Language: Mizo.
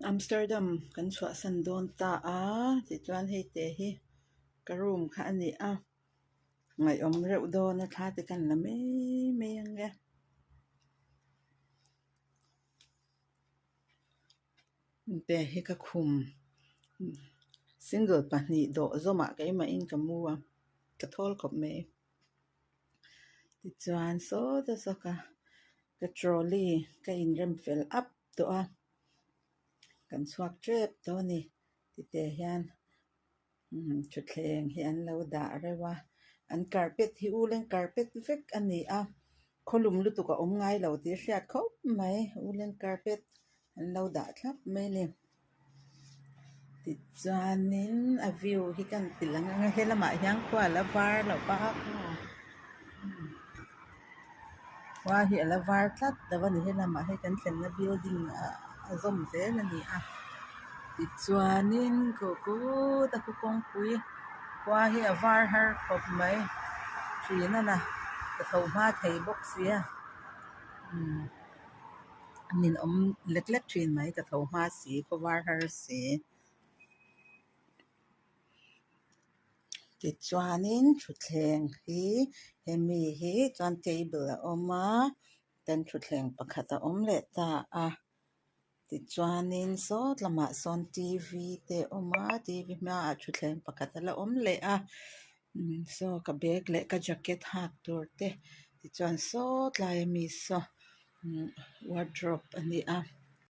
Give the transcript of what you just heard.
Amsterdam kan chhuahsan dawn ta a tichuan hei te hi ka room kha a ni a ngaihawm reuh dawn a thla te kan la mai mai ang e. Te hi ka khum single pahnih dawh zawmah keimah in ka mu a ka thawl khawp mai tichuan sawta sawka ka trolley ka inrem fel ap tawh a kan chhuak tep tawh a ni tite hian thutthleng hi an lo dah reuh a an carpet hi woolen carpet vek a ni a khawlum lutuk a awm ngai lo tih a hriat khawp mai woolen carpet an lo dah thlap mai a ni tichuanin a view hi ka han ti lang ang a helamah hian khua a la var lo va khua hi a la var tlat lo a ni helamah hei kan thlenna building ah a zawm zel a ni a tichuanin kut a khu kawngpui khua hi a var har khawp mai ṭin a na ka tho hma thei bawk sia umm ninawm lek lek ṭhin mai ka tho hma si khaw var har si. Tichuanin thutthleng hi hemi hi chuan table a awm a ten thutthleng pakhat a awm leh ta a tichuanin saw lamah sawn t v te a awm a t v hmaah thutthleng pakhat a la awm leh a saw ka bag leh ka jacket hak tur te tichuan saw tlai ami saw wardrobe a ni a.